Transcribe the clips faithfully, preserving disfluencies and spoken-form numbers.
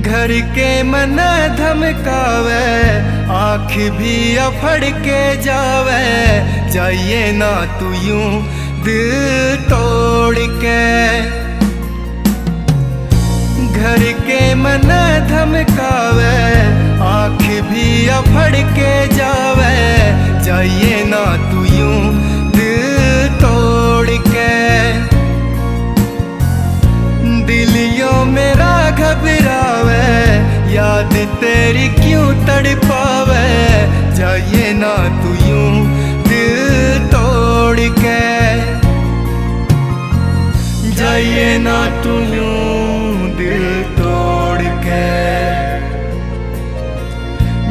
घर के मना धमकावे, आँख भी अफड़ के जावे, जाइए ना तू यूं दिल तोड़ के। घर के मना धमकावे, आँख भी अफड़ के जावे, जाइए ना तू यूं दिल तोड़ के। दिल यो मेरा घबरावे, याद तेरी क्यों तड़पावे, जाइए ना तू यूं दिल तोड़ के। जाइए ना तू यूं दिल तोड़ के,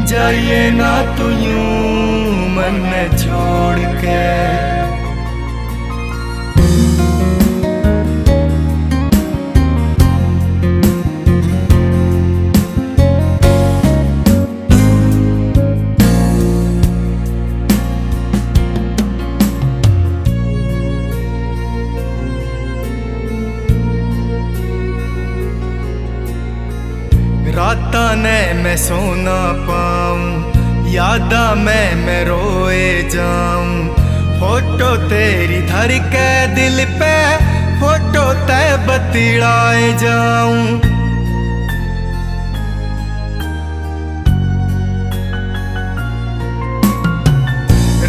जाइए ना तू यूं मन छोड़ के। रातां ने मैं सो ना पाऊं, यादां में मैं रोए जाऊं। फोटो तेरी धर के दिल पे, फोटो ते बतलाए जाऊं।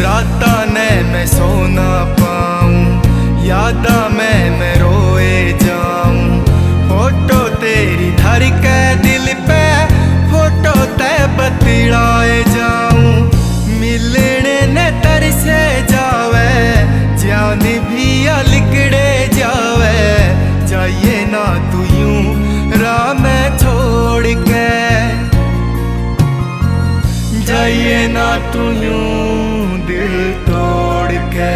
रातां ने मैं सो ना पाऊं, यादां में मैं रोए जाऊं। फोटो तेरी धर के दिल पे, फोटो ते बतलाए जाऊं। मिलने ने तरसे जावे, जान भी लिकड़े जावे। जाइए ना तू यूं राह में छोड़ के, जाइए ना तू यूं दिल तोड़ के,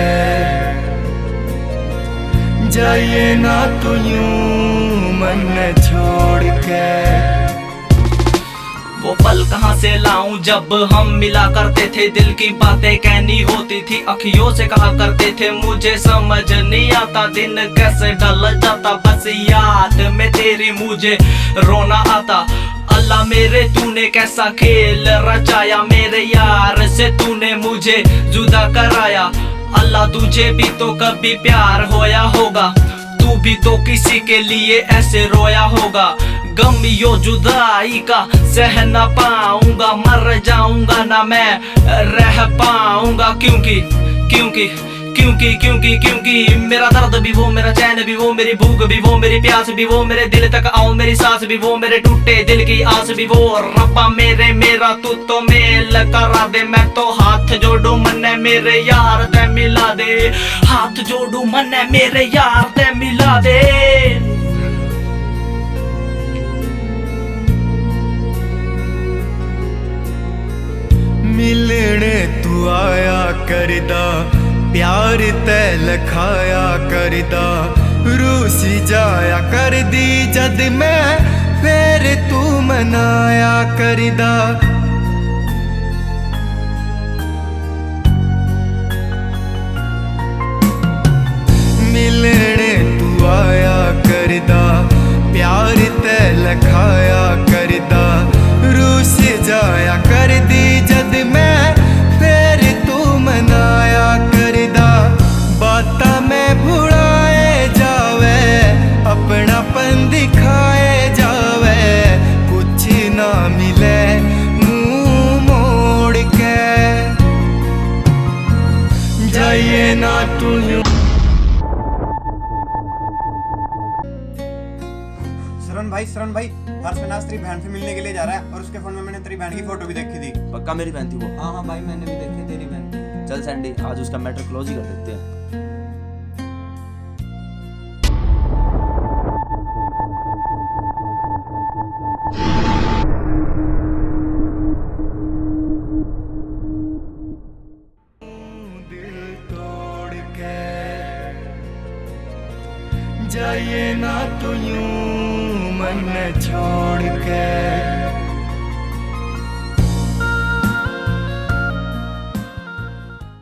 जाइए ना तू यूं मन छोड़ के। वो पल कहाँ से लाऊं जब हम मिला करते थे, दिल की बातें कहनी होती थी, अखियों से कहा करते थे। मुझे समझ नहीं आता दिन कैसे ढल जाता, बस याद में तेरी मुझे रोना आता। अल्लाह मेरे, तूने कैसा खेल रचाया, मेरे यार से तूने मुझे जुदा कराया। अल्लाह तुझे भी तो कभी प्यार होया होगा, तू भी तो किसी के लिए ऐसे रोया होगा। गम यो जुदाई का सह ना पाऊंगा, मर जाऊंगा ना मैं रह पाऊंगा, क्योंकि, क्योंकि क्योंकि, क्योंकि, क्योंकि मेरा दर्द भी वो, मेरा चैन भी वो, मेरी भूख भी वो, मेरी प्यास भी वो, मेरे दिल तक आओ, मेरी सांस भी वो, मेरे टूटे दिल की आस भी वो। रब्बा मेरे, मेरा तू तो मेल करा दे, मैं तो हाथ जोड़ू, मन्ने मेरे यार ते मिला दे, हाथ जोड़ू, मन्ने मेरे यार ते मिला दे। मिलने तू आया करदा, प्यार ते लखाया करदा, रूसी जाया करदी जद मैं, फेर तू मनाया करदा। मिलने तू आया करदा, प्यार ते लखाया करदा, रूस जाया करदी जद मैं, फेर तू मनाया करदा। बातां मैं भुलाए जावे, अपनापन दिखाए जावे, कुछ ना मिले मुंह मोड़ के। जाइए ना तू यूं। श्रवण भाई, श्रवण भाई, हर्ष विनाश तेरी बहन से मिलने के लिए जा रहा है और उसके फोन में मैंने तेरी बहन की फोटो भी देखी थी। पक्का मेरी बहन थी वो? हाँ, हाँ भाई, मैंने भी देखी तेरी बहन की। चल सैंडी, आज उसका मैटर क्लोज ही कर देते हैं। जाइए ना तू यूं मन छोड़ के।